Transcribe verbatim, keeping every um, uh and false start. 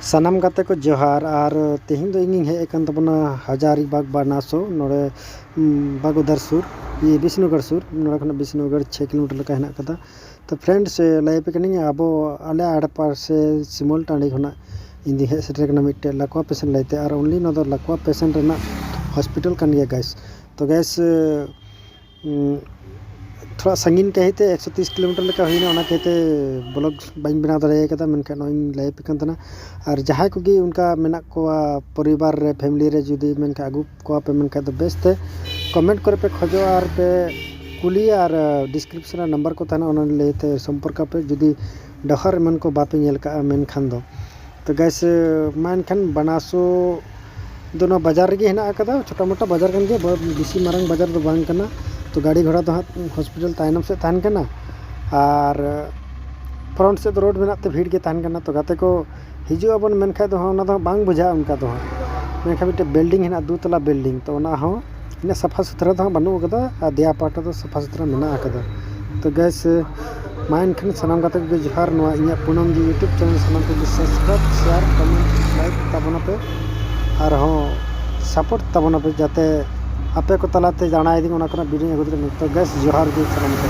ᱥᱟᱱᱟᱢ ᱜᱟᱛᱮ ᱠᱚ ᱡᱚᱦᱟᱨ᱾ ᱟᱨ ᱛᱮᱦᱮᱧ ᱫᱚ ᱤᱧᱤᱧ ᱦᱮᱡ ᱟᱠᱟᱱ ᱛᱟᱵᱚᱱᱟ ᱦᱟᱡᱟᱨᱤᱵᱟᱜᱽ ᱵᱟᱱᱟᱥᱳ, ᱱᱚᱰᱮ ᱩᱢ, ᱵᱟᱜᱳᱫᱟᱨ ᱥᱩᱨ, ᱤᱭᱟᱹ, ᱵᱤᱥᱱᱩᱜᱚᱲ ᱥᱩᱨ᱾ ᱱᱚᱰᱮ ᱠᱷᱚᱱᱟᱜ ᱵᱤᱥᱱᱩᱜᱚᱲ ᱪᱷᱚᱭ ᱠᱤᱞᱳᱢᱤᱴᱟᱨ ᱞᱮᱠᱟ ᱦᱮᱱᱟᱜ ᱟᱠᱟᱫᱟ᱾ ᱛᱚ friends, ᱞᱟᱹᱭ ᱟᱯᱮ ᱠᱟᱹᱱᱟᱹᱧ, ᱟᱵᱚ ᱟᱞᱮ ᱟᱲᱮ ᱯᱟᱥᱮ ᱥᱤᱢᱚᱞ ᱴᱟᱺᱰᱤ ᱠᱷᱚᱱᱟᱜ ᱤᱧ ᱫᱚᱧ ᱦᱮᱡ ᱥᱮᱴᱮᱨ ᱟᱠᱟᱱᱟ ᱢᱤᱫᱴᱮᱡ ᱞᱟᱠᱣᱟ patient ᱞᱟᱹᱭᱛᱮ᱾ ᱟᱨ only ᱱᱚᱣᱟ ᱫᱚ ᱞᱟᱠᱣᱟ patient ᱨᱮᱱᱟᱜ hospital ᱠᱟᱱ ᱜᱮᱭᱟ guys᱾ ᱛᱚ guys, ᱩᱸ, ᱛᱷᱚᱲᱟ ᱥᱟᱺᱜᱤᱧ ᱠᱟᱹᱦᱤᱛᱮ ᱮᱠᱥᱚ ᱛᱤᱥ ᱠᱤᱞᱳᱢᱤᱴᱟᱨ ᱞᱮᱠᱟ ᱦᱩᱭᱱᱟ, ᱚᱱᱟ ᱠᱟᱹᱦᱤᱛᱮ vlog ᱵᱟᱹᱧ ᱵᱮᱱᱟᱣ ᱫᱟᱲᱮ ᱠᱟᱫᱟ, ᱢᱮᱱᱠᱷᱟᱱ ᱱᱚᱜᱼᱚᱭ ᱤᱧ ᱞᱟᱹᱭ ᱟᱯᱮ ᱠᱟᱱ ᱛᱟᱦᱮᱱᱟ᱾ ᱟᱨ ᱡᱟᱦᱟᱸᱭ ᱠᱚᱜᱮ ᱚᱱᱠᱟ ᱢᱮᱱᱟᱜ ᱠᱚᱣᱟ ᱯᱚᱨᱤᱵᱟᱨ ᱨᱮ, family ᱨᱮ, ᱡᱩᱫᱤ ᱢᱮᱱᱠᱷᱟᱱ ᱟᱹᱜᱩ ᱠᱚᱣᱟ ᱯᱮ ᱢᱮᱱᱠᱷᱟᱱ ᱫᱚ ᱵᱮᱥᱛᱮ comment ᱠᱚᱨᱮ ᱯᱮ ᱠᱷᱚᱡᱚᱜᱼᱟ ᱟᱨ ᱯᱮ ᱠᱩᱞᱤᱭᱟ, ᱟᱨ description ᱨᱮ number ᱠᱚ ᱛᱟᱦᱮᱱᱟ, ᱚᱱᱟ ᱞᱟᱹᱭᱛᱮ ᱥᱚᱢᱯᱚᱨᱠᱚ ᱯᱮ ᱡᱩᱫᱤ ᱰᱟᱦᱟᱨ ᱮᱢᱟᱱ ᱠᱚ ᱵᱟᱯᱮ ᱧᱮᱞ ᱠᱟᱜᱼᱟ ᱢᱮᱱᱠᱷᱟᱱ ᱫᱚ᱾ ᱛᱚ guys, ᱢᱟ ᱮᱱᱠᱷᱟᱱ ᱵᱟᱱᱟᱥᱳ ᱫᱚ ᱱᱚᱣᱟ ᱵᱟᱡᱟᱨ ᱨᱮᱜᱮ ᱦᱮᱱᱟᱜ ᱟᱠᱟᱫᱟ, ᱪᱷᱳᱴᱟ ᱢᱳᱴᱟ ᱵᱟᱡᱟᱨ ᱠᱟᱱ ᱜᱮᱭᱟ, ᱵᱟ-, ᱵᱮᱥᱤ ᱢᱟᱨᱟᱝ ᱵᱟᱡᱟᱨ ᱫᱚ ᱵᱟᱝ ᱠᱟᱱᱟ᱾ ᱛᱚ ᱜᱟᱹᱰᱤ ᱜᱷᱚᱲᱟ ᱫᱚ ᱦᱟᱸᱜ hospital ᱛᱟᱭᱱᱚᱢ ᱥᱮᱫ ᱛᱟᱦᱮᱱ ᱠᱟᱱᱟ, ᱟᱨ front ᱥᱮᱫ ᱫᱚ road ᱢᱮᱱᱟᱜ ᱛᱮ ᱵᱷᱤᱲ ᱜᱮ ᱛᱟᱦᱮᱱ ᱠᱟᱱᱟ᱾ ᱛᱚ ᱜᱟᱛᱮ ᱠᱚ ᱦᱤᱡᱩᱜ ᱟᱵᱚᱱ ᱢᱮᱱᱠᱷᱟᱱ ᱫᱚ ᱦᱟᱸᱜ ᱚᱱᱟ ᱫᱚ ᱦᱟᱸᱜ ᱵᱟᱝ ᱵᱩᱡᱷᱟᱹᱜᱼᱟ ᱚᱱᱠᱟ ᱫᱚ ᱦᱟᱸᱜ, ᱢᱮᱱᱠᱷᱟᱱ ᱢᱤᱫᱴᱮᱱ building ᱦᱮᱱᱟᱜᱼᱟ, ᱫᱩ ᱛᱟᱞᱟ building, ᱛᱚ ᱚᱱᱟ ᱦᱚᱸ ᱤᱱᱟᱹᱜ ᱥᱟᱯᱷᱟ ᱥᱩᱛᱷᱨᱟᱹ ᱫᱚ ᱦᱟᱸᱜ ᱵᱟᱹᱱᱩᱜ ᱟᱠᱟᱫᱟ, ᱟᱨ ᱫᱮᱭᱟ ᱯᱟᱦᱴᱟ ᱫᱚ ᱥᱟᱯᱷᱟ ᱥᱩᱛᱷᱨᱟᱹ ᱢᱮᱱᱟᱜ ᱟᱠᱟᱫᱟ᱾ ᱛᱚ guys, ᱢᱟ ᱮᱱᱠᱷᱟᱱ ᱥᱟᱱᱟᱢ ᱜᱟᱛᱮ ᱠᱚᱜᱮ ᱡᱚᱦᱟᱨ᱾ ᱱᱚᱣᱟ ᱤᱧᱟᱹᱜ ᱯᱩᱱᱟᱢ ᱡᱤ YouTube channel ᱥᱟᱱᱟᱢ ᱠᱚᱜᱮ subscribe, share, comment, like ᱛᱟᱵᱚᱱᱟᱯᱮ, ᱟᱨᱦᱚᱸ support ᱛᱟᱵᱚᱱᱟᱯᱮ, ᱡᱟᱛᱮ ᱟᱯᱮ ᱠᱚ ᱛᱟᱞᱟᱛᱮ ᱡᱟᱱᱟᱭ ᱫᱤᱧ ᱚᱱᱟ ᱠᱷᱚᱱᱟᱜ video ᱟᱹᱜᱩ ᱫᱟᱲᱮᱭᱟᱜ᱾ ᱛᱚ guys, ᱡᱚᱦᱟᱨ ᱜᱮ ᱥᱟᱱᱟᱢ ᱠᱚ᱾